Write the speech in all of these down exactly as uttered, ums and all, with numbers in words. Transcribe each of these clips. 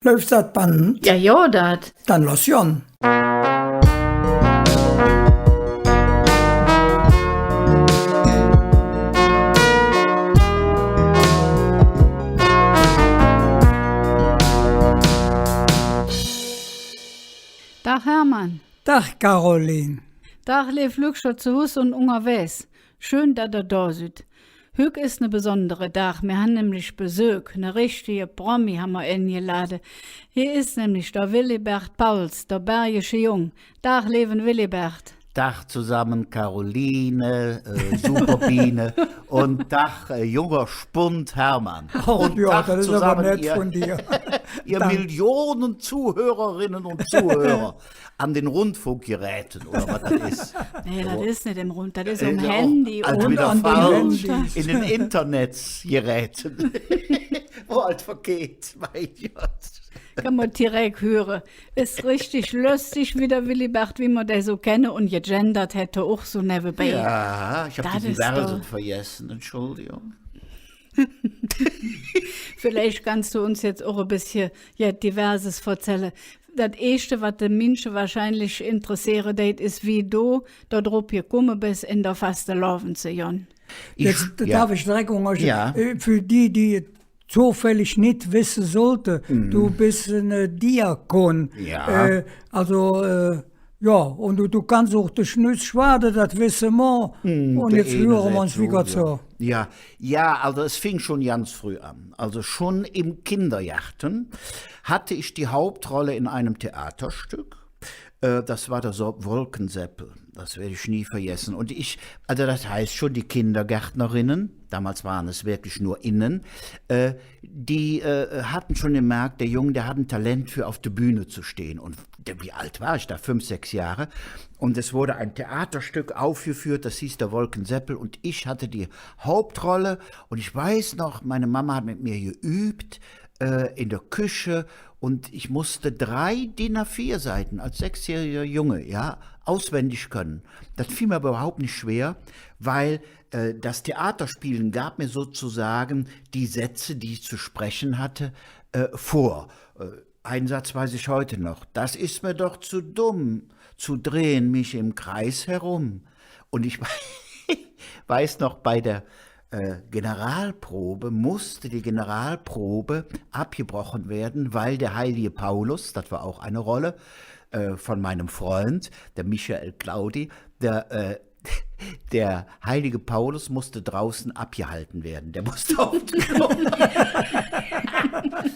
Läuf dat Band? Jo, jo, dat. Dann loss gonn. Dag, Hermann. Dag, Caroline. Dag, leev Lückcher zo Hus un ungerwägs. Schön, dat ehr do sid. Hügg es ne besondere Dag. Mir han nämlich Besök. Ne richtige Promi han mer engelade. Hee es nämlich der Willibert Pauels, der bergische Jung. Dag, leeven Willibert. Dag zusammen, Caroline, äh, Superbiene. Und Dag, äh, junger Spund Hermann. Oh, und jo, Dag dat es ävver zusammen, nett ihr, vun dir. Ihr Dank. Millionen Zuhörerinnen und Zuhörer an den Rundfunkgeräten, oder wat dat es. Nä, dat es nit em Rund-, dat es am Handy. Äh, jo, als un an den Handys. In den Internetsgeräten. Wo alt vergeht, mein Gott. Kann mer direk höre. Es richtig löstig, wie der Willibert, wie mer dä su kenne, un gegendert hät hä och su nevvenbei. Ja, ich hab die Diversen vergessen, Entschuldigung. Villeich kanns do uns jetz och e bessche, jo, Diverses verzälle. Dat Eeschte, wat de Minsche wahrscheinlich interesseere deit, es, wie do dodrop gekumme bes, en der Fastelovend ze gonn. Jetz darf ich direk ungerbrieche. Ja. Äh, för die, die zofällig nit wesse sollte, do bes ene Diakon. Ja. Äh, also, äh, jo, un do, do kanns och de Schnüss schwade, dat wesse mer. Un jetz höre mer uns wigger zo. Ja, ja, also es fing schon ganz früh an. Also schon im Kindergarten hatte ich die Hauptrolle in einem Theaterstück. Äh, das war der So-, Wolkenseppel. Das werde ich nie vergessen. Und ich, also das heißt schon, die Kindergärtnerinnen, damals waren es wirklich nur Innen, äh, die, äh, hatten schon gemerkt, der Junge, der hat ein Talent für auf der Bühne zu stehen. Und der, wie alt war ich da? Fünf, sechs Jahre. Und es wurde ein Theaterstück aufgeführt, das hieß Der Wolkenseppel. Und ich hatte die Hauptrolle. Und ich weiß noch, meine Mama hat mit mir geübt, äh, in der Küche. Und ich musste drei DIN A vier Seiten als sechsjähriger Junge, ja, auswendig können. Das fiel mir aber überhaupt nicht schwer, weil, äh, das Theaterspielen gab mir sozusagen die Sätze, die ich zu sprechen hatte, äh, vor. Äh, einen Satz weiß ich heute noch. „Das ist mir doch zu dumm, zu drehen mich im Kreis herum.“ Und ich weiß noch, bei der, äh, Generalprobe musste die Generalprobe abgebrochen werden, weil der heilige Paulus, das war auch eine Rolle, äh, von meinem Freund, der Michael Claudi, der, äh, der heilige Paulus musste draußen abgehalten werden. Der musste auf die Klo.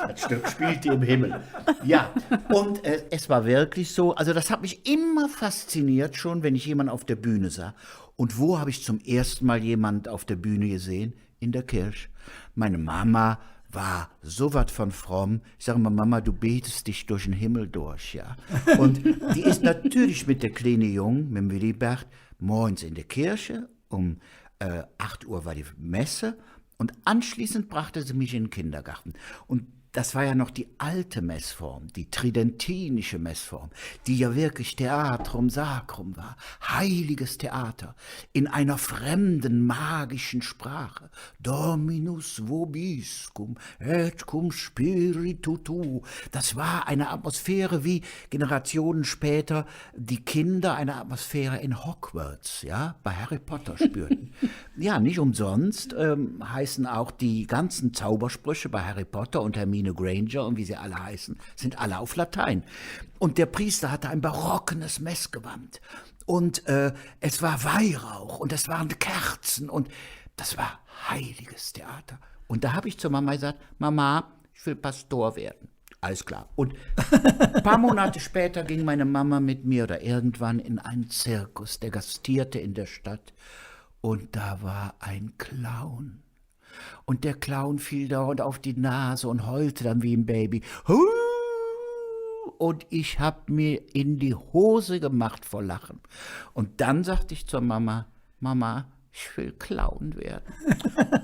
Das Stück spielte im Himmel. Ja, und, äh, es war wirklich so, also das hat mich immer fasziniert, schon wenn ich jemanden auf der Bühne sah. Und wo habe ich zum ersten Mal jemand auf der Bühne gesehen? In der Kirch. Meine Mama war so wat von fromm. Ich sag immer: „Mama, du betest dich durch den Himmel durch“, ja. Und die ist natürlich mit der kleine Jung, mit dem Willibert, morgens in der Kirche. Um, äh, acht Uhr war die Messe. Und anschließend brachte sie mich in den Kindergarten. Und das war ja noch die alte Messform, die tridentinische Messform, die ja wirklich Theatrum sacrum war, heiliges Theater, in einer fremden, magischen Sprache. „Dominus vobiscum et cum spiritu tuo.“ Das war eine Atmosphäre, wie Generationen später die Kinder eine Atmosphäre in Hogwarts, ja, bei Harry Potter spürten. Ja, nicht umsonst, ähm, heißen auch die ganzen Zaubersprüche bei Harry Potter und Hermine Granger und wie sie alle heißen, sind alle auf Latein. Und der Priester hatte ein barockenes Messgewand. Und, äh, es war Weihrauch und es waren Kerzen und das war heiliges Theater. Und da hab ich zur Mama gesagt: „Mama, ich will Pastor werden.“ Alles klar. Und ein paar Monate später ging meine Mama mit mir oder irgendwann in einen Zirkus, der gastierte in der Stadt. Und da war ein Clown. Und der Clown fiel dauernd auf die Nase und heulte dann wie ein Baby. Huh! Und ich hab mir in die Hose gemacht vor Lachen. Und dann sagte ich zur Mama: „Mama, ich will Clown werden.“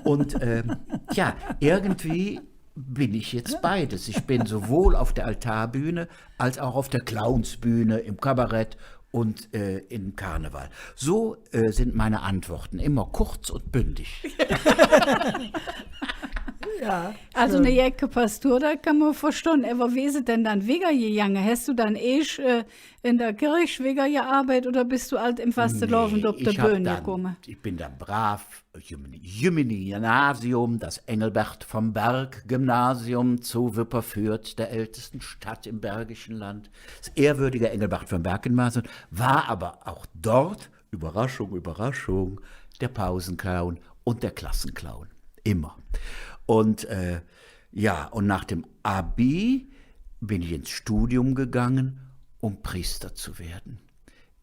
Und, ähm, tja, irgendwie bin ich jetzt beides. Ich bin sowohl auf der Altarbühne als auch auf der Clownsbühne, im Kabarett und, äh, im Karneval. So, äh, sind meine Antworten immer kurz und bündig. Ja, also schön. Ene jecke Pastur, dat kann mer verstonn. Ävver wie es et dann dann wigger gegange? Häs do dann eesch, äh, en der Kirch wigger gearbeidt oder bes do ald em Fastelovend op der Bühn gekumme? Ich bin dann brav Jümmeni-, Jümmeni-Gymnasium, das Engelbert vom Berg Gymnasium zu Wipperfürth, der ältesten Stadt im Bergischen Land. Das ehrwürdige Engelbert vom Berg Gymnasium, war aber auch dort, Überraschung, Überraschung, der Pausenclown und der Klassenclown. Immer. Und, äh, ja, und nach dem Abi bin ich ins Studium gegangen, um Priester zu werden.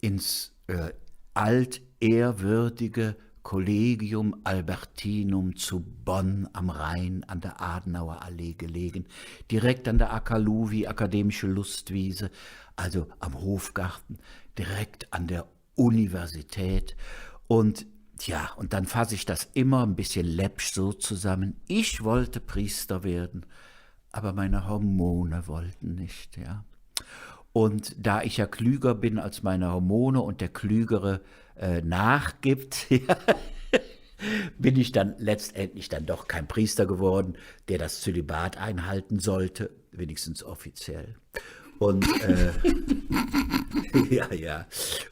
Ins, äh, altehrwürdige Collegium Albertinum zu Bonn am Rhein, an der Adenauerallee gelegen, direkt an der Akaluwi, Akademische Lustwiese, also am Hofgarten, direkt an der Universität. Und ja, und dann fasse ich das immer ein bisschen läppsch so zusammen. Ich wollte Priester werden, aber meine Hormone wollten nicht, ja. Und da ich ja klüger bin als meine Hormone und der Klügere, äh, nachgibt, ja, bin ich dann letztendlich dann doch kein Priester geworden, der das Zölibat einhalten sollte, wenigstens offiziell. Und, äh, ja, ja.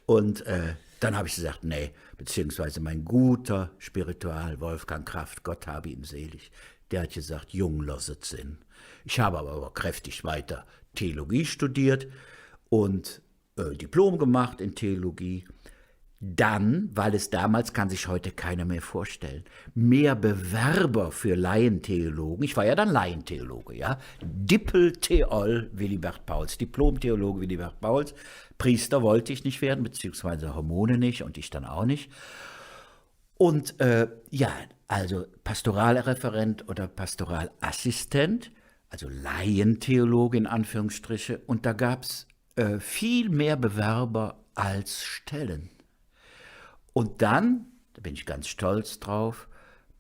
Und, äh, dann habe ich gesagt, nee, beziehungsweise mein guter Spiritual Wolfgang Kraft, Gott habe ihn selig, der hat gesagt, Jung, loss et sin. Ich habe aber, aber kräftig weiter Theologie studiert und, äh, Diplom gemacht in Theologie. Dann, weil es damals, kann sich heute keiner mehr vorstellen, mehr Bewerber für Laientheologen, ich war ja dann Laientheologe, ja, Dippel-Theol Willibert Pauls, Diplom-Theologe Willibert Pauls, Priester wollte ich nicht werden, beziehungsweise Hormone nicht und ich dann auch nicht. Und, äh, ja, also Pastoralreferent oder Pastoralassistent, also Laientheologe in Anführungsstriche, und da gab's, äh, viel mehr Bewerber als Stellen. Und dann, da bin ich ganz stolz drauf,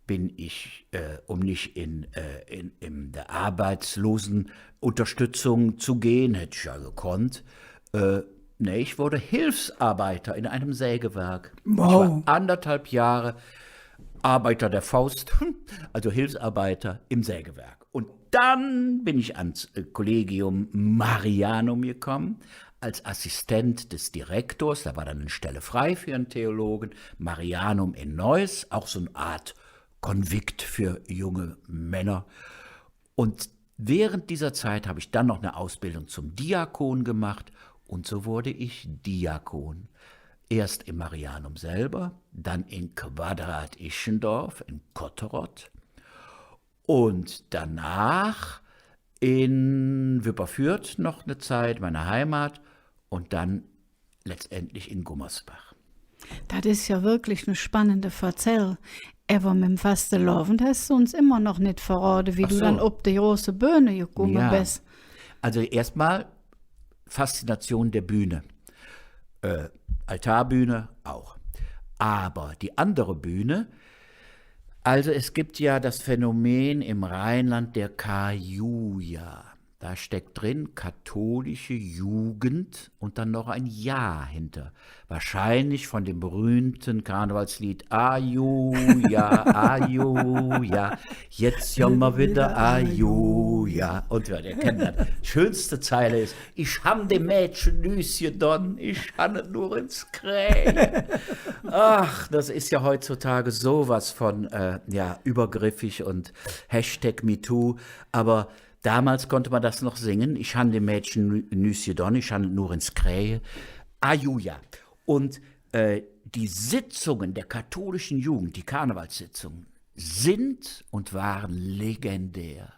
bin ich, äh, um nicht in, äh, in, in der Arbeitslosenunterstützung zu gehen, hätte ich ja gekonnt, äh, nee, ich wurde Hilfsarbeiter in einem Sägewerk. Wow. Ich war anderthalb Jahre Arbeiter der Faust, also Hilfsarbeiter im Sägewerk. Und dann bin ich ans, äh, Collegium Marianum gekommen, als Assistent des Direktors. Da war dann eine Stelle frei für einen Theologen. Marianum in Neuss, auch so eine Art Konvikt für junge Männer. Und während dieser Zeit habe ich dann noch eine Ausbildung zum Diakon gemacht und so wurde ich Diakon. Erst im Marianum selber, dann in Quadrath-Ichendorf, in Kotterott und danach in Wipperfürth noch eine Zeit, meine Heimat, und dann letztendlich in Gummersbach. Dat es jo wirklich ne spannende Verzäll. Ävver mem Fastelovend häs do uns immer noch nit verrode, wie do dann op de große Bühn gekumme bes. Also erstmal Faszination der Bühne. Äh, Altarbühne auch. Aber die andere Bühne, also es gibt ja das Phänomen im Rheinland der Kajuja. Da steckt drin, katholische Jugend und dann noch ein Ja hinter. Wahrscheinlich von dem berühmten Karnevalslied Ajuja, Ajuja, jetzt jammer widder Ajuja. Und ja, ihr kennt das. Schönste Zeile ist, ich han dem Mädchen nüs gedon, ich han et nur ins Krähe. Ach, das ist ja heutzutage sowas von, äh, ja, übergriffig und Hashtag MeToo. Aber damals konnte man das noch singen. Ich han dem Mädchen nü-, nüs gedon, ich han et nur ins Krähe. Ajuja. Und, äh, die Sitzungen der katholischen Jugend, die Karnevalssitzungen, sind und waren legendär.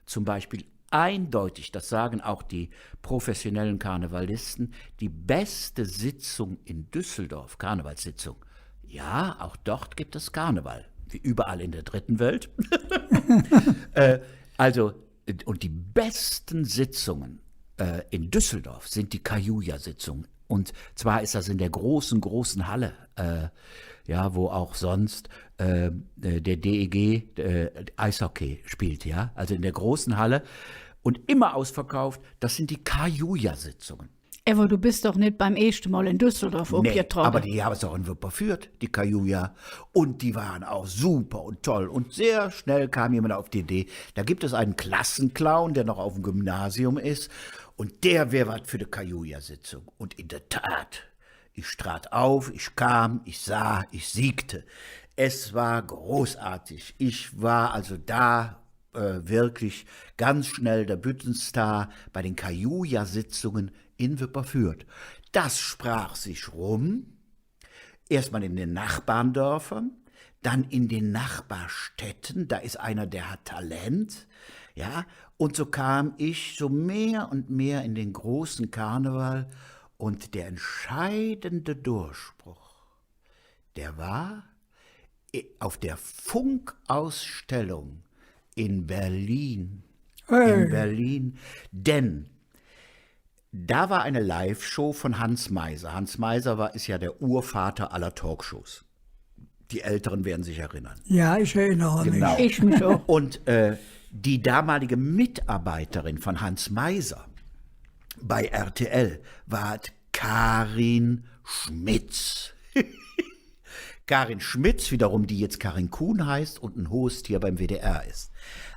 Zum Beispiel eindeutig, das sagen auch die professionellen Karnevalisten, die beste Sitzung in Düsseldorf, Karnevalssitzung. Ja, auch dort gibt es Karneval, wie überall in der dritten Welt. Äh, also, und die besten Sitzungen, äh, in Düsseldorf sind die Kajuja-Sitzungen. Und zwar ist das in der großen, großen Halle, äh, ja, wo auch sonst, äh, äh, der D E G, äh, Eishockey spielt, ja, also in der großen Halle und immer ausverkauft, das sind die Kajuja-Sitzungen. Ävver do bes doch nit beim eeschte Mol en Düsseldorf opgetrodde. Nee, aber die haben es auch in Wipperfürth, die Kajuja. Und die waren auch super und toll. Und sehr schnell kam jemand auf die Idee, da gibt es einen Klassenclown, der noch auf dem Gymnasium ist. Und der wär wat für die Kajuja-Sitzung. Und in der Tat, ich trat auf, ich kam, ich sah, ich siegte. Es war großartig. Ich war also da äh, wirklich ganz schnell der Büttenstar bei den Kajuja-Sitzungen in Wipperfürth. Das sprach sich rum, erstmal in den Nachbarndörfern, dann in den Nachbarstädten, da ist einer, der hat Talent, ja, und so kam ich so mehr und mehr in den großen Karneval und der entscheidende Durchbruch, der war auf der Funkausstellung in Berlin. Hey. In Berlin. Denn da war eine Live-Show von Hans Meiser. Hans Meiser war, ist ja der Urvater aller Talkshows. Die Älteren werden sich erinnern. Ja, ich erinnere mich. Genau. Ich mich auch. Und äh, die damalige Mitarbeiterin von Hans Meiser bei R T L war Karin Schmitz. Karin Schmitz wiederum, die jetzt Karin Kuhn heißt und ein hohes Tier beim W D R ist.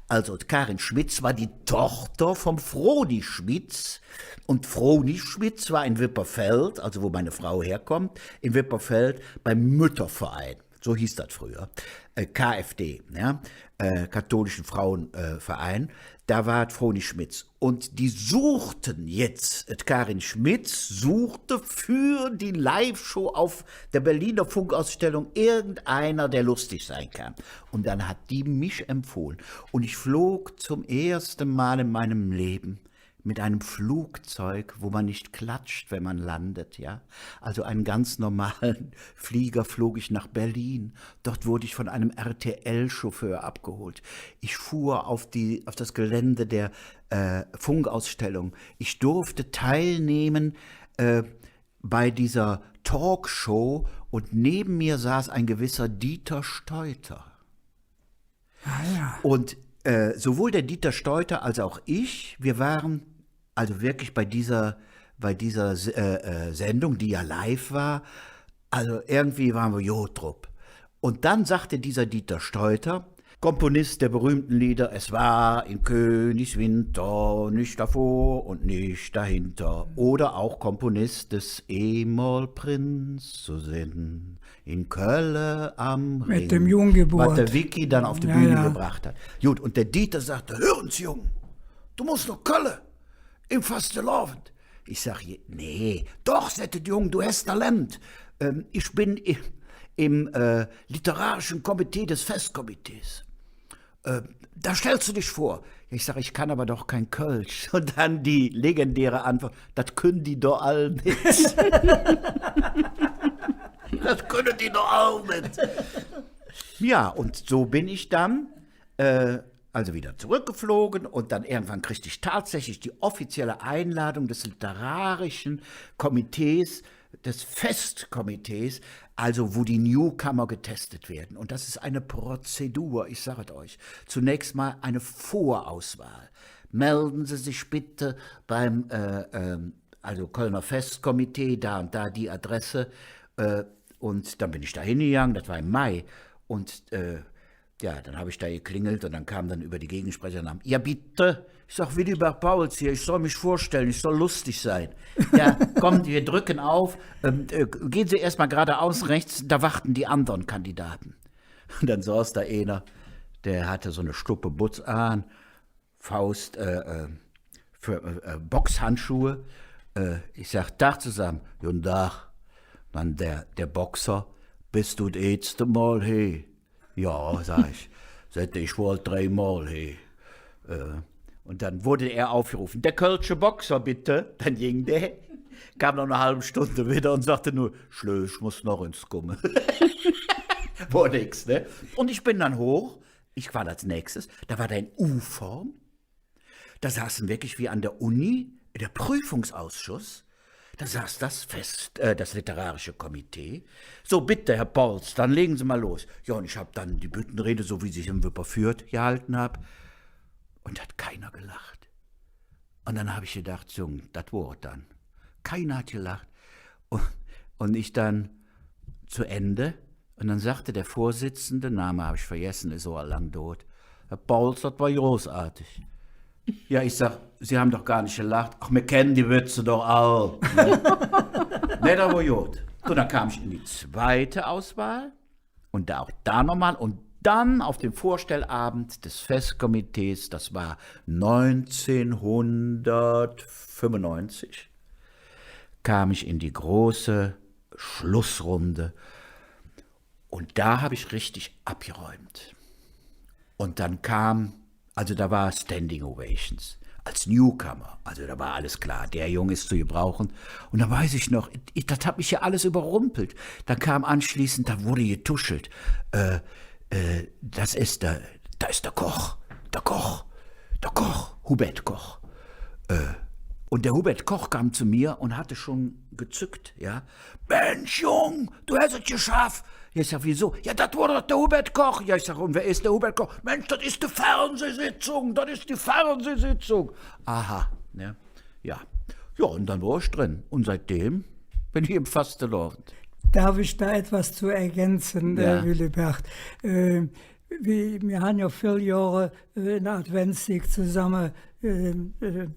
Also Karin Schmitz war die Tochter vom Froni Schmitz. Und Froni Schmitz war in Wipperfeld, also wo meine Frau herkommt, in Wipperfeld beim Mütterverein. So hieß das früher. Äh, K F D, ja, äh, katholischen Frauenverein. Da war Froni Schmitz. Und die suchten jetzt, äh, Karin Schmitz suchte für die Live-Show auf der Berliner Funkausstellung irgendeiner, der lustig sein kann. Und dann hat die mich empfohlen. Und ich flog zum ersten Mal in meinem Leben mit einem Flugzeug, wo man nicht klatscht, wenn man landet, ja. Also einen ganz normalen Flieger flog ich nach Berlin. Dort wurde ich von einem R T L-Chauffeur abgeholt. Ich fuhr auf die, auf das Gelände der äh, Funkausstellung. Ich durfte teilnehmen äh, bei dieser Talkshow und neben mir saß ein gewisser Dieter Steuter. Ah, ja. Und äh, sowohl der Dieter Steuter als auch ich, wir waren also wirklich bei dieser, bei dieser äh, äh, Sendung, die ja live war, also irgendwie waren wir jo drup. Und dann sagte dieser Dieter Steuter, Komponist der berühmten Lieder Es war in Königswinter, nicht davor und nicht dahinter, oder auch Komponist des Emol Prinz zu sinn in Kölle am Ring, wat der Vicky dann auf die Bühne gebracht hat. Gut, und der Dieter sagte: „Hör ens, Jung, du musst noh Kölle im Fastelovend.“ Ich sag: „Nee.“ „Doch“, säht der Jung, „du häs Talent. Ähm, ich bin i-, im äh, literarischen Komitee des Festkomitees. Äh, da stellst du dich vor.“ Ich sag: „Ich kann aber doch kein Kölsch.“ Und dann die legendäre Antwort: „Dat künne die doch all nit.“ „Dat künne die doch all nit.“ Ja, und so bin ich dann äh, also wieder zurückgeflogen und dann irgendwann kriegte ich tatsächlich die offizielle Einladung des literarischen Komitees, des Festkomitees, also wo die Newcomer getestet werden. Und das ist eine Prozedur, ich sage es euch. Zunächst mal eine Vorauswahl. Melden Sie sich bitte beim äh, ähm, also Kölner Festkomitee, da und da die Adresse. Äh, und dann bin ich da hingegangen, das war im Mai. Und äh, ja, dann habe ich da geklingelt und dann kam dann über die Gegensprecher: „Ja, bitte.“ Ich sag: „Willibert Pauels hier, ich soll mich vorstellen, ich soll lustig sein.“ „Ja, kommen, wir drücken auf, ähm, äh, gehen Sie erstmal geradeaus rechts, da warten die anderen Kandidaten.“ Und dann saß da einer, der hatte so eine Stuppe Butz an, Faust, äh, äh, für, äh, äh, Boxhandschuhe. Äh, ich sag: „Dag zusammen.“ „Guten Dag.“ Dann der, der Boxer: „Bist du et eetste Mol he?“ „Ja“, sag ich. Säht hä: „Ich wor drei Mol he.“ Äh, und dann wurde er aufgerufen: „Der kölsche Boxer, bitte.“ Dann ging der, kam nach einer halben Stunde wieder und sagte nur: „Schlöch, ich muss noch ens kumme.“ Wor nix, ne? Und ich bin dann hoch, ich war als nächstes, da war da in U-Form, da saßen wirklich wie an der Uni, der Prüfungsausschuss, da saß das Fest, äh, das literarische Komitee. „So, bitte, Herr Pauels, dann legen Sie mal los.“ Ja, und ich hab dann die Büttenrede, so wie ich sie in Wipperfürth gehalten hab, und hat keiner gelacht. Und dann hab ich gedacht: „Jung, dat wor et dann. Keiner hat gelacht. Und, und ich dann zu Ende. Und dann sagte der Vorsitzende, Name habe ich vergessen, ist so lang tot: „Herr Pauls, dat war großartig.“ Ja, ich sag: „Sie haben doch gar nicht gelacht.“ „Ach, wir kennen die Witze doch all.“ Ne, dat war gut. Und dann kam ich in die zweite Auswahl. Und da, auch da nochmal. Und dann auf dem Vorstellabend des Festkomitees, das war neunzehnhundertfünfundneunzig, kam ich in die große Schlussrunde. Und da habe ich richtig abgeräumt. Und dann kam, also da war Standing Ovations. Als Newcomer, also da war alles klar, der Junge ist zu gebrauchen. Und da weiß ich noch, ich, das hat mich ja alles überrumpelt. Da kam anschließend, da wurde getuschelt. Äh, äh, das ist der, da ist der Koch, der Koch, der Koch, Hubert Koch. Äh, und der Hubert Koch kam zu mir und hatte schon gezückt, ja. „Mensch, Jung, du hast es geschafft.“ Ja, ich sag: „Wieso?“ „Ja, dat wor doch der Hubert Koch.“ Ja, ich sag: „Und wer ist der Hubert Koch?“ „Mensch, dat ist die Fernsehsitzung, dat ist die Fernsehsitzung.“ Aha, ne? Ja. Ja, und dann war ich drin. Und seitdem bin ich im Fastelovend. Darf ich da etwas zu ergänzen, äh, ja, Willibert? Äh, wie, wir haben ja viele Jahre, äh, in der Adventszeit zusammen, äh, äh,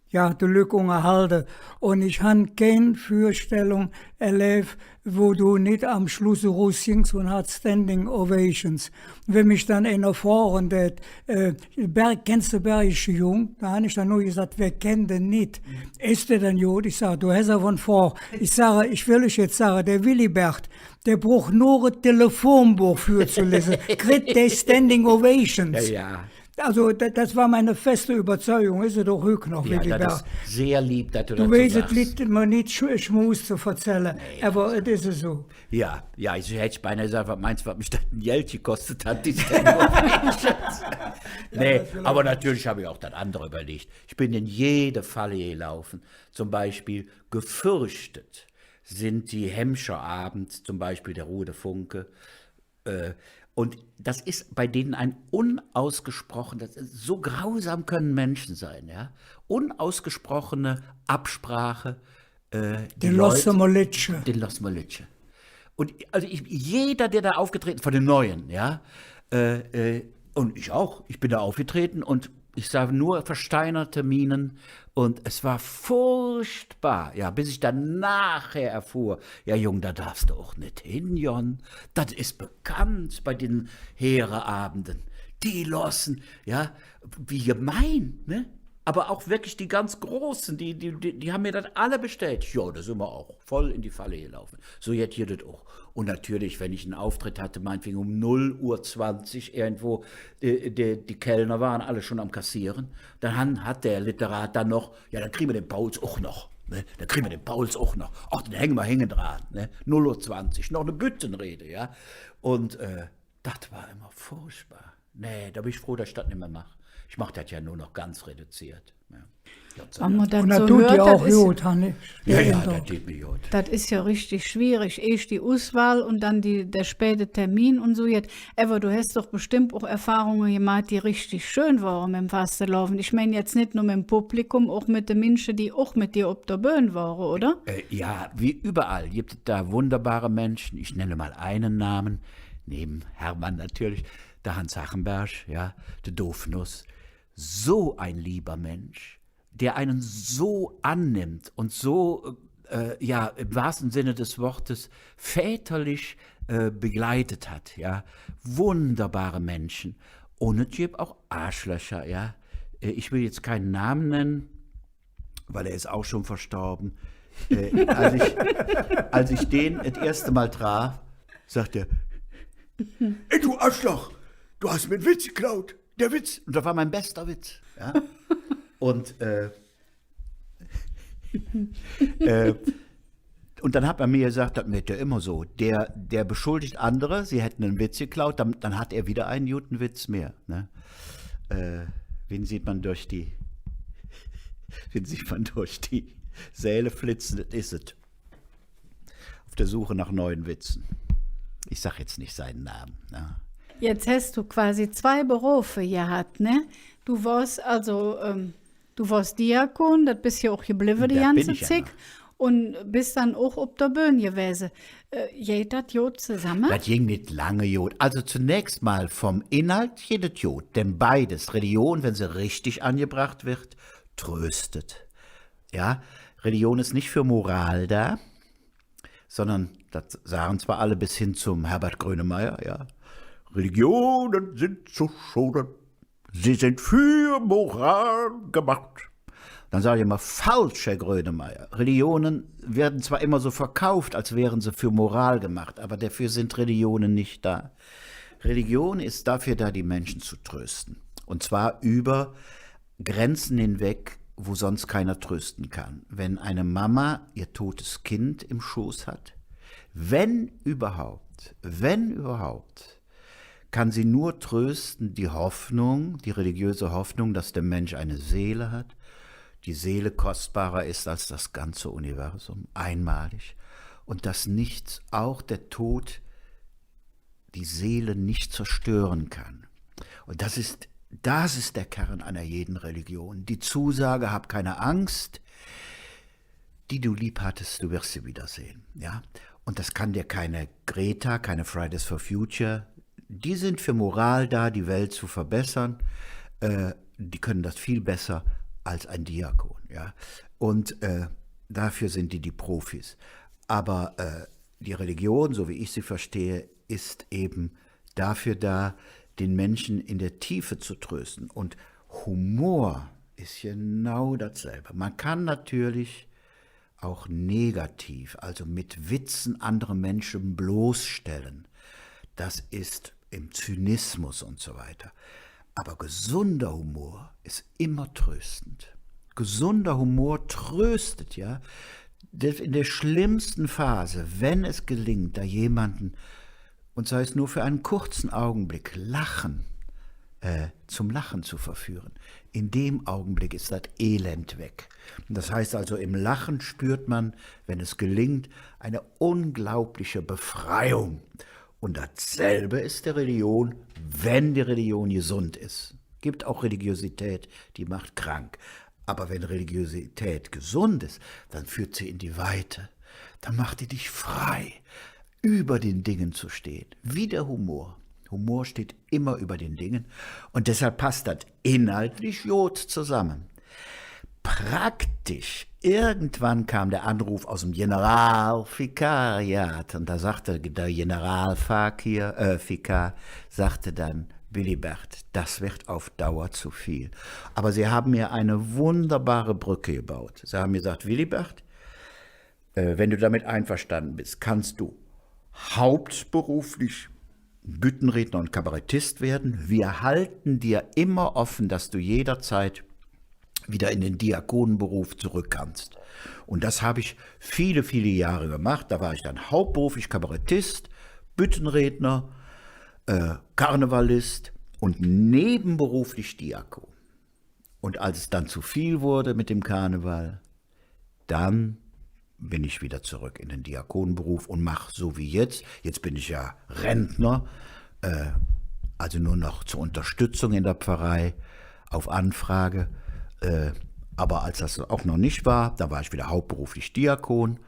ja, de Lück ungerhalde. Un ich han kein Vürstellung erläv, wo do nit am Schluss erusgings un hatt Standing Ovations. Wenn mich dann einer froge dät, äh, Ber-, kenns de Bergische Jung? Do han ich dann nor gesaht, wer kennt dä nit? Es dä dann god? Ich sag, do häs ävver en Frog. Ich sag, ich well üch jetz sage, dä Willibert, dä bruch nor e Telefonboch vürzulese, kritt dä Standing Ovations. Ja, ja. Also, dat, dat wor ming feste Üvverzeugung, es et och hügg noch, ja, Willibert. Dat es sehr lieb, dat do dat su sags. Do weiß et, litt mer nit, Sch-, Schmus ze verzälle, nee, ävver et es esu. Ja, ja, ich hätt beinahe gesagt, wat meins de, wat mich dat e Geld gekostet hät, die Sendung? Nee, aber natürlich habe ich auch das andere überlegt. Ich bin in jede Falle gelaufen. Zum Beispiel gefürchtet sind die Hemmscher Abend, zum Beispiel der Rude Funke, Äh, und das ist bei denen ein unausgesprochen-, das ist, so grausam können Menschen sein, ja? Unausgesprochene Absprache, äh, die Leute, den losse mer letsche. Den losse mer letsche. Und also ich, jeder, der da aufgetreten, von den Neuen, ja, äh, äh, und ich auch, ich bin da aufgetreten und ich sah nur versteinerte Mienen und es war furchtbar, ja, bis ich dann nachher erfuhr, ja, Jung, da darfst du auch nit hingonn. Das ist bekannt bei den Heereabenden. Die lossen, ja, wie gemein, ne? Aber auch wirklich die ganz Großen, die, die, die, die haben mir das alle bestätigt. Ja, da sind wir auch voll in die Falle gelaufen. So jet gitt et och. Und natürlich, wenn ich einen Auftritt hatte, meinetwegen um null Uhr zwanzig irgendwo, äh, die, die Kellner waren alle schon am Kassieren, dann han-, hat der Literat dann noch, ja, dann kriegen wir den Pauls auch noch, ne? Dann kriegen wir den Pauls auch noch. Ach, den hängen wir hinten dran, ne? Null Uhr zwanzig, noch eine Büttenrede, ja? Und, äh, das war immer furchtbar. Nee, da bin ich froh, dass ich das nicht mehr mache. Ich mache das ja nur noch ganz reduziert. Ja. Gott sei Dank. Wenn man das so hört, ja, das ist, ja, ja, das tut mir gut. Das ist ja richtig schwierig. Erst die Auswahl und dann die, der späte Termin und so jetzt. Ävver do häs doch bestemmp och Erfahrunge gemaht, die richtig schön wore mem Fastelovend. Ich mein jetz nit nor mem Publikum, och met de Minsche, die och met dir op der Bühn wore, oder? Äh, ja, wie überall gibt es da wunderbare Menschen. Ich nenne mal einen Namen, neben Hermann natürlich, der Hans Hachenberg, ja, der Doof Nuss. So ein lieber Mensch, der einen so annimmt und so, äh, ja, im wahrsten Sinne des Wortes väterlich, äh, begleitet hat, ja. Wunderbare Menschen. Und et gitt auch Arschlöcher, ja. Äh, ich will jetzt keinen Namen nennen, weil er ist auch schon verstorben. Äh, als ich, als ich den das erste Mal traf, sagt er: „Ey, du Arschloch, du hast mir einen Witz geklaut.“ Der Witz, und das war mein bester Witz. Ja? Und, äh, äh, und dann hat man mir gesagt, das macht er immer so. Der, der beschuldigt andere, sie hätten einen Witz geklaut, dann, dann hat er wieder einen guten Witz mehr. Ne? Äh, wen sieht man durch die, wen sieht man durch die Säle flitzen? Das ist es. Auf der Suche nach neuen Witzen. Ich sag jetzt nicht seinen Namen, ne? Jetz häs do quasi zwei Berofe gehat, ne? Do wors also, ähm, do wors Diakon, dat bes do jo och geblevve die ganze Zigg. Un bes dann och op der Bühn gewäse. Äh, geiht dat god zesamme? Dat ging nit lange god. Also zunächst mal vum Inhalt geiht et god. Denn beides, Religion, wenn se richtig angebracht wird, tröstet. Ja, Religion ist nicht für Moral da, sondern, dat sagen zwar alle bis hin zum Herbert Grönemeyer, ja, Religionen sind zu schonen. Sie sind für Moral gemacht. Dann sage ich immer, falsch, Herr Grönemeyer. Religionen werden zwar immer so verkauft, als wären sie für Moral gemacht, aber dafür sind Religionen nicht da. Religion ist dafür da, die Menschen zu trösten. Und zwar über Grenzen hinweg, wo sonst keiner trösten kann. Wenn eine Mama ihr totes Kind im Schoß hat, wenn überhaupt, wenn überhaupt, kann sie nur trösten die Hoffnung, die religiöse Hoffnung, dass der Mensch eine Seele hat, die Seele kostbarer ist als das ganze Universum, einmalig, und dass nichts, auch der Tod, die Seele nicht zerstören kann. Und das ist, das ist der Kern einer jeden Religion. Die Zusage: Hab keine Angst, die du lieb hattest, du wirst sie wiedersehen. Ja? Und das kann dir keine Greta, keine Fridays for Future, die sind für Moral da, die Welt zu verbessern. Äh, die können das viel besser als ein Diakon. Ja? Und äh, dafür sind die die Profis. Aber äh, die Religion, so wie ich sie verstehe, ist eben dafür da, den Menschen in der Tiefe zu trösten. Und Humor ist genau dasselbe. Man kann natürlich auch negativ, also mit Witzen andere Menschen bloßstellen. Das ist im Zynismus und so weiter. Aber gesunder Humor ist immer tröstend. Gesunder Humor tröstet, ja. Selbst in der schlimmsten Phase, wenn es gelingt, da jemanden, und sei es nur für einen kurzen Augenblick, lachen, äh, zum Lachen zu verführen, in dem Augenblick ist das Elend weg. Und das heißt also, im Lachen spürt man, wenn es gelingt, eine unglaubliche Befreiung. Und dasselbe ist der Religion, wenn die Religion gesund ist. Gibt auch Religiosität, die macht krank. Aber wenn Religiosität gesund ist, dann führt sie in die Weite. Dann macht die dich frei, über den Dingen zu stehen. Wie der Humor. Humor steht immer über den Dingen. Und deshalb passt das inhaltlich god zusammen. Praktisch, irgendwann kam der Anruf aus dem Generalvikariat und da sagte der Generalvikar, äh, Vikar, sagte dann: „Willibert, das wird auf Dauer zu viel.“ Aber sie haben mir eine wunderbare Brücke gebaut. Sie haben gesagt: „Willibert, äh, wenn du damit einverstanden bist, kannst du hauptberuflich Büttenredner und Kabarettist werden. Wir halten dir immer offen, dass du jederzeit wieder in den Diakonenberuf zurück kannst.“ Und das habe ich viele, viele Jahre gemacht. Da war ich dann hauptberuflich Kabarettist, Büttenredner, äh, Karnevalist und nebenberuflich Diakon. Und als es dann zu viel wurde mit dem Karneval, dann bin ich wieder zurück in den Diakonenberuf und mach so wie jetzt. Jetzt bin ich ja Rentner, äh, also nur noch zur Unterstützung in der Pfarrei auf Anfrage. Äh, aber als das auch noch nicht war, da war ich wieder hauptberuflich Diakon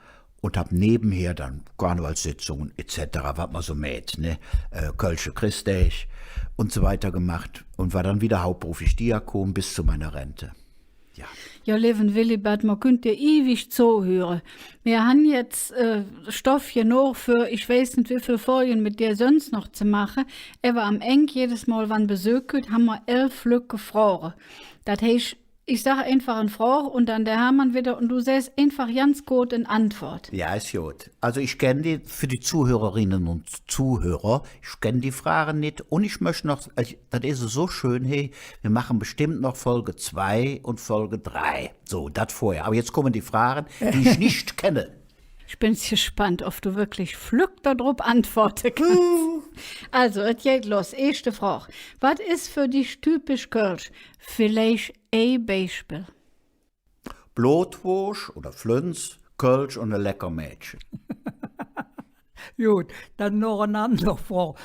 und hab nebenher dann Karnevalssitzungen et cetera, wat man so mäht, ne? Äh, Kölsche Chressdäg und so weiter gemacht und war dann wieder hauptberuflich Diakon bis zu meiner Rente. Ja. Jo, leeven Willibert, mer künnt dir iwig zohüre. Mer han jetz, äh, Stoff genog för, ich weiß nit, wie vill Folge met dir söns noch ze maache. Ävver am Eng, jedes Mol, wann Besök kütt, han mer elf flöcke Froge. Dat heiß, ich sag einfach en Frog un dann der Hermann widder un do sähs einfach ganz koot en Antwood. Ja, ist gut. Also ich kenn die, für die Zuhörerinnen und Zuhörer, ich kenn die Fragen nicht und ich möchte noch, ich, das ist so schön, hey, wir machen bestimmt noch Folge zwei und Folge drei. So, das vorher. Aber jetzt kommen die Fragen, die ich nicht kenne. Ich bin gespannt, ob du wirklich flück darauf antworten kannst. Also, et geht los. Erste Frage. Was ist für dich typisch Kölsch? Vielleicht ein Beispiel. Blotwoosch oder Flönz, Kölsch un e lecker Mädche. Jot, dann noch en ander Frog.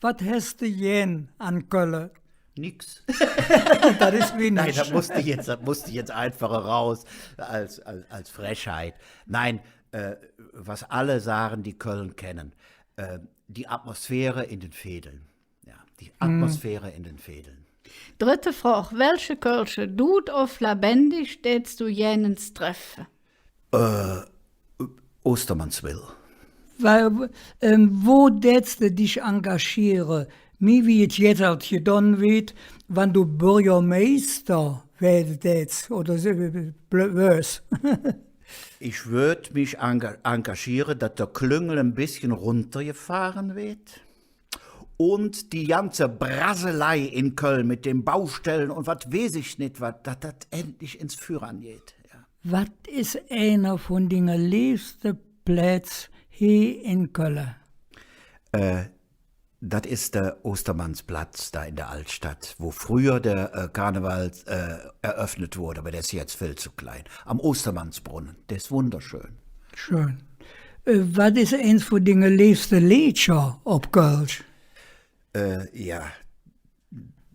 Wat häs de gään an Kölle? Nix. Dat es wie nix. Nein, dat musste jetzt, dat musste jetzt einfach raus als, als, als Frechheit. Nein, äh, was alle sagen, die Köln kennen, äh, die Atmosphäre in den Veedeln. Ja, die Atmosphäre in den Veedeln. Drette Frog: Welche Kölsche, dud ov lebendig, dääts do gään ens treffe? Äh, Ostermannswille. Weil, ähm, wo dääts de dich engagiere? Mih wie et jetz ald gedon weed, wann do Bürgermeister weede dääts oder so, blö-, wöös. Ich würd mich enga-, engagieren, dat der Klüngel ein bisschen runtergefahren wird. Und die ganze Braselei in Köln mit den Baustellen und wat weiß ich nit wat, dat dat endlich ins Führen geht. Ja. Wat es einer vun dinge leevste Plätz hee en Kölle? Äh, dat es der Ostermannsplatz da in der Altstadt, wo früher der, äh, Karneval, äh, eröffnet wurde, aber der ist jetzt viel zu klein. Am Ostermannsbrunnen, der ist wunderschön. Schön. Äh, wat es eins vun dinge leevste Leedcher op Kölsch? Äh, ja.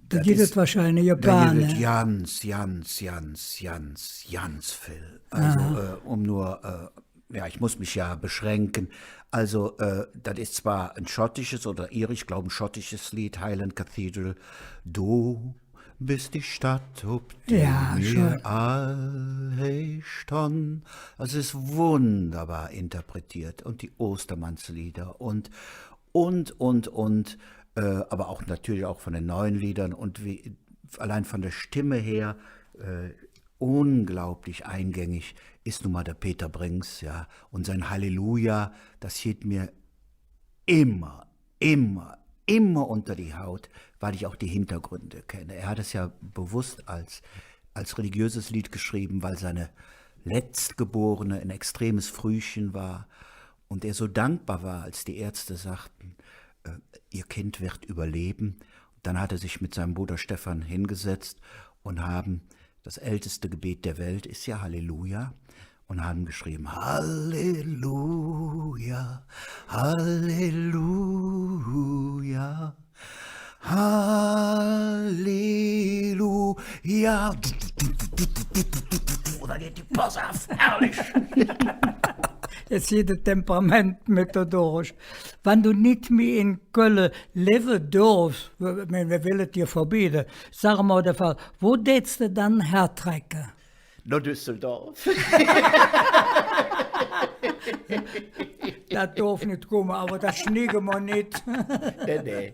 Do gitt et wahrscheinlich e paar, ne? Do gitt et ganz, ganz, ganz, ganz, ganz viel. Also, äh, um nur, äh, ja, ich muss mich ja beschränken. Also, äh, dat es zwar ein schottisches oder irisch, ich glaube, ein schottisches Lied, Highland Cathedral. Do bes die Stadt, op der mir all he stonn. Also, es ist wunderbar interpretiert. Und die Ostermannslieder und und, und, und, äh, aber auch natürlich auch von den neuen Liedern und wie, allein von der Stimme her, äh, unglaublich eingängig ist nun mal der Peter Brings, ja. Und sein Halleluja, das geht mir immer, immer, immer unter die Haut, weil ich auch die Hintergründe kenne. Er hat es ja bewusst als, als religiöses Lied geschrieben, weil seine Letztgeborene ein extremes Frühchen war und er so dankbar war, als die Ärzte sagten, äh, „Ihr Kind wird überleben.“ Dann hat er sich mit seinem Bruder Stefan hingesetzt und haben, das älteste Gebet der Welt ist ja Halleluja, und haben geschrieben, „Halleluja, Halleluja.“ Halleluja. Da geht die Post ab. Herrlich. Jetz geiht et Temperament met der durch. Wann do nit mih en Kölle levve dörfs, mer, mer well et dir verbeede, sag mer der Fall, wo dääts de dann hertrecke? Noh Düsseldorf. Dat dörf nit kumme, ävver dat schnigge mer nit. Nä, nä.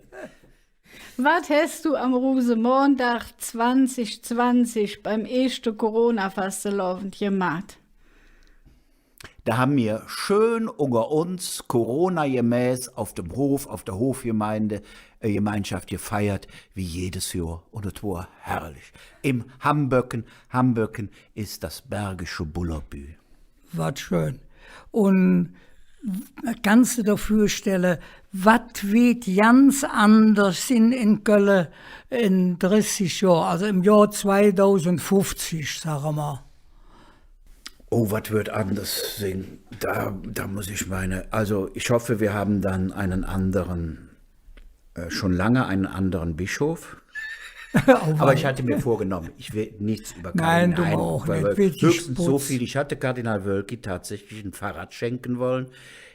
Wat häs do am Rusemondag zwanzig zwanzig beim eeschte Corona-Fastelovend gemaht? Da haben wir schön unter uns, Corona-gemäß, auf dem Hof, auf der Hofgemeinde, äh, Gemeinschaft gefeiert, wie jedes Jahr. Und es war herrlich. Im Hamböcken. Hamböcken ist das bergische Bullerbü. Wat schön. Un kanns de der vürstelle, wat weed ganz anders sin en Kölle en dressig Johr, also em Johr zweidausendfuffzig, sage mer? Oh, wat weed anders sin? Da, da muss ich meine, also ich hoffe, wir haben dann einen anderen äh, schon lange einen anderen Bischof. Oh wei. Aber ich hatte mir vorgenommen, ich will nichts über Köln. Nein, du auch nicht. Höchstens so viel, ich hatte Kardinal Wölki tatsächlich ein Fahrrad schenken wollen.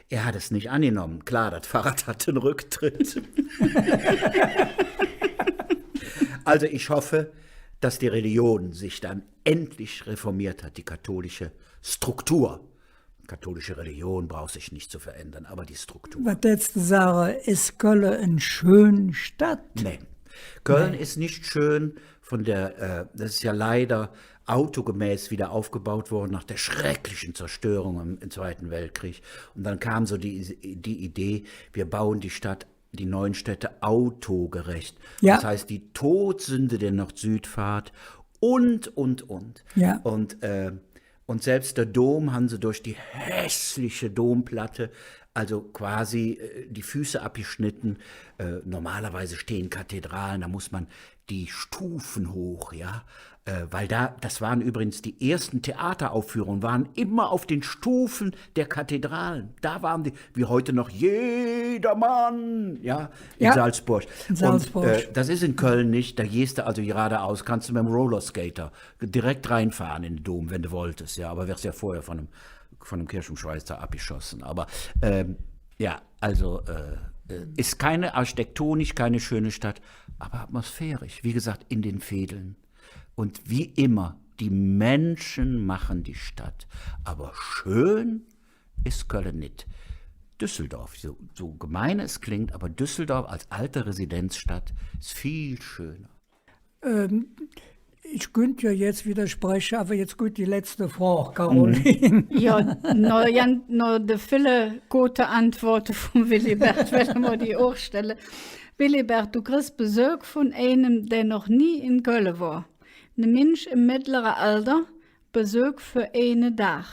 Er hat es nicht angenommen. Klar, das Fahrrad hatte einen Rücktritt. Also ich hoffe, dass die Religion sich dann endlich reformiert hat, die katholische Struktur. Katholische Religion braucht sich nicht zu verändern, aber die Struktur. Wat dät de sage, es Kölle en schön Stadt? Nee. Köln ist nicht schön von der, äh, das ist ja leider autogemäß wieder aufgebaut worden nach der schrecklichen Zerstörung im, im Zweiten Weltkrieg. Und dann kam so die, die Idee, wir bauen die Stadt, die neuen Städte autogerecht. Ja. Das heißt, die Todsünde der Nord-Süd-Fahrt und, und, und. Ja. Und, äh, Und selbst der Dom haben sie durch die hässliche Domplatte, also quasi, äh, die Füße abgeschnitten. Äh, normalerweise stehen Kathedralen, da muss man die Stufen hoch, ja. Äh, weil da, das waren übrigens die ersten Theateraufführungen, waren immer auf den Stufen der Kathedralen. Da waren die, wie heute noch, jedermann, ja, in Ja, Salzburg. In Salzburg. Und, äh, das ist in Köln nicht, da gehst du also geradeaus, kannst du mit dem Rollerskater direkt reinfahren in den Dom, wenn du wolltest, ja, aber wärst ja vorher von einem, von einem Kirchenschweizer abgeschossen. Aber, ähm, ja, also, äh, äh, ist keine architektonisch, keine schöne Stadt, aber atmosphärisch, wie gesagt, in den Veedeln. Und wie immer, die Menschen machen die Stadt. Aber schön ist Köln nicht. Düsseldorf, so, so gemein es klingt, aber Düsseldorf als alte Residenzstadt ist viel schöner. Ähm, ich künnt jo jetz widderspreche, ävver jetz kütt die letzte Frog, Caroline. Jo, noh, jo, noh de ville gode Antwoode vum Willibert, welle mer die och stelle. Willibert, do kriss Besök vun einem, dä noch nie en Kölle wor. Ne Minsch em meddlere Alder, Besök för eine Dag.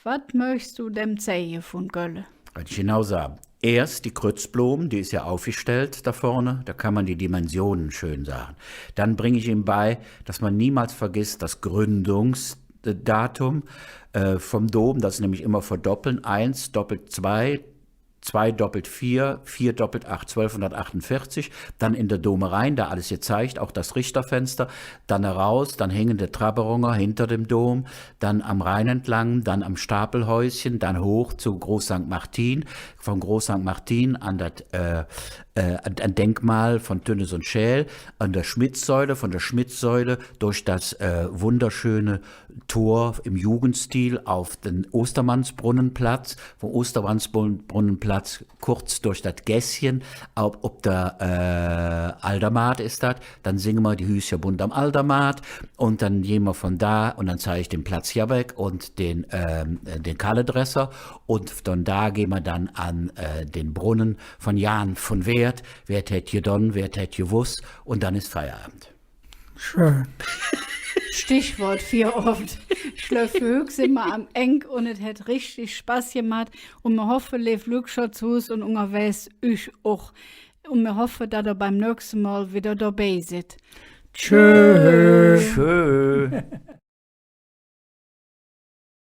Wat mööchs do däm zeige vun Kölle? Kann ich genau sagen. Erst die Krützblom, die ist ja aufgestellt da vorne, da kann man die Dimensionen schön sagen. Dann bringe ich ihm bei, dass man niemals vergisst das Gründungsdatum, äh, vom Dom, das ist nämlich immer verdoppeln, eins doppelt zwei, zwei doppelt vier, vier doppelt acht, zwölfhundertachtundvierzig, dann in der Dom rein, da alles gezeigt, auch das Richterfenster, dann heraus, dann hingen die Traberunger hinter dem Dom, dann am Rhein entlang, dann am Stapelhäuschen, dann hoch zu Groß Sankt Martin, von Groß Sankt Martin an das, äh, äh, an, an Denkmal von Tünnes und Schäl, an der Schmitz-Säule, von der Schmitz-Säule durch das, äh, wunderschöne Tor im Jugendstil auf den Ostermannsbrunnenplatz, vom Ostermannsbrunnenplatz kurz durch das Gässchen, ob, ob der, äh, Aldermaat ist das, dann singe mer die Hüscher bunt am Aldermaat und dann gehn mer von da und dann zeig ich den Platz Jabbeck und den, ähm, den Kalledresser und von da gehn mer dann an, äh, den Brunnen von Jan von Werth. Wer et hät gedon, wer et hät gewoss und dann ist Feierabend. Schön. Stichwort Fierovend. Ich gläuv, för hügg sin mer am Eng un et hät richtig Spass gemaht. Un mer hoffe, leev Lückcher zo Hus un ungerwägs, üch och. Un mer hoffe, dat ehr beim nächste Mol widder dobei sid. Tschö. Tschö.